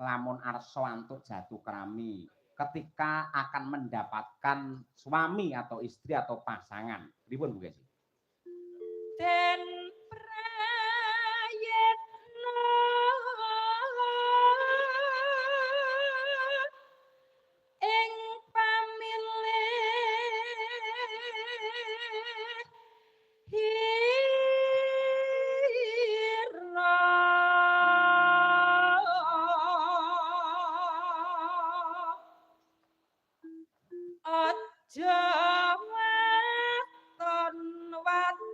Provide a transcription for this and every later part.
Lamun arsa antuk jatuh krami ketika akan mendapatkan suami atau istri atau pasangan. Pripun Bu Kesi? Den prayitna ing pamilih hira aja waton wadon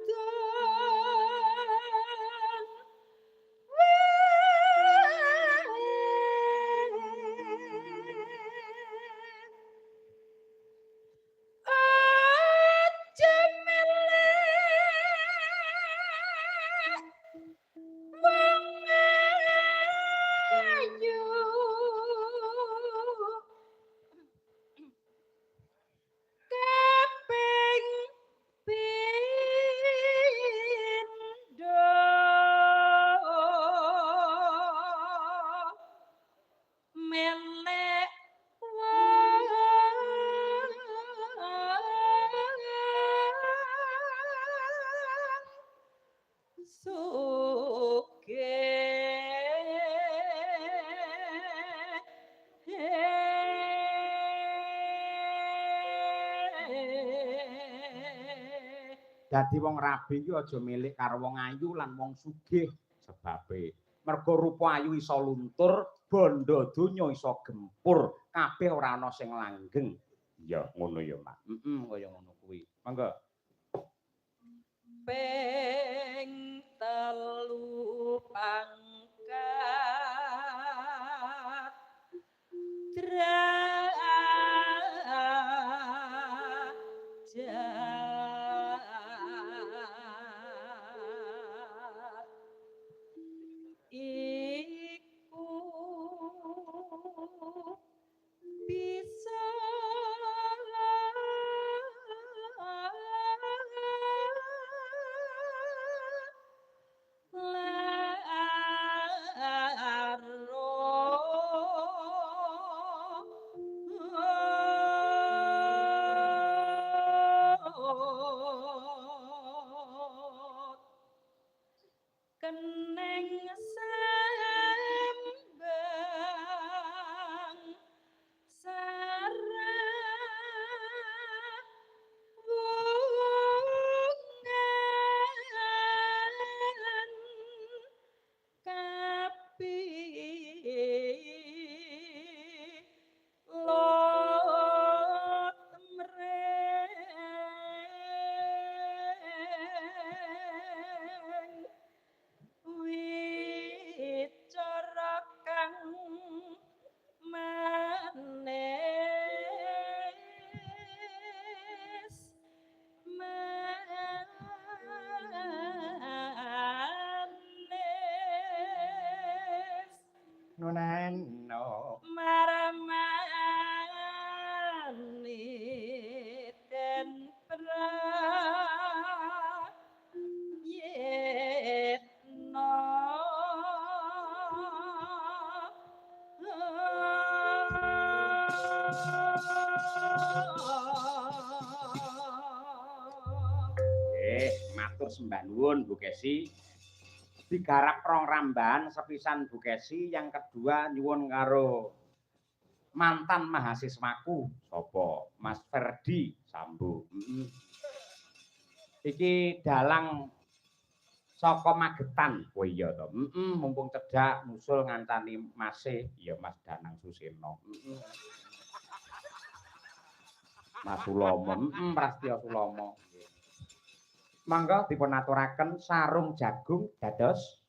aja melek wong ayu kaping pindho melek wong sugih. Dadi wong rabi iki aja milik karo wong ayu lan wong sugih sebabe. Mergo rupa ayu iso luntur, bondo donya iso gempur, kabeh ora ana sing langgeng. Ya ngono ya, Mak. Heeh, kaya ngono kuwi. Monggo. Ping telu pangkat derajat iku bisa larut keneng sambang sarawungan kapi lot mreng wicara kang manis manis Nunano. marmani den prayitna. Matur sembah nuwun Bu Kesi. Digarap rong rambahan sepisan Bu Kesi, yang kedua nyuwun karo mantan mahasiswaku sapa? Mas Ferdi Sambo. Iki dalang saka Magetan. Oh iya to. Mumpung cedhak nusul ngancani mase, ya Mas Danang Suseno. Mas Sulomo, Prastya Sulomo. Mangga dipun aturaken sarung jagung dados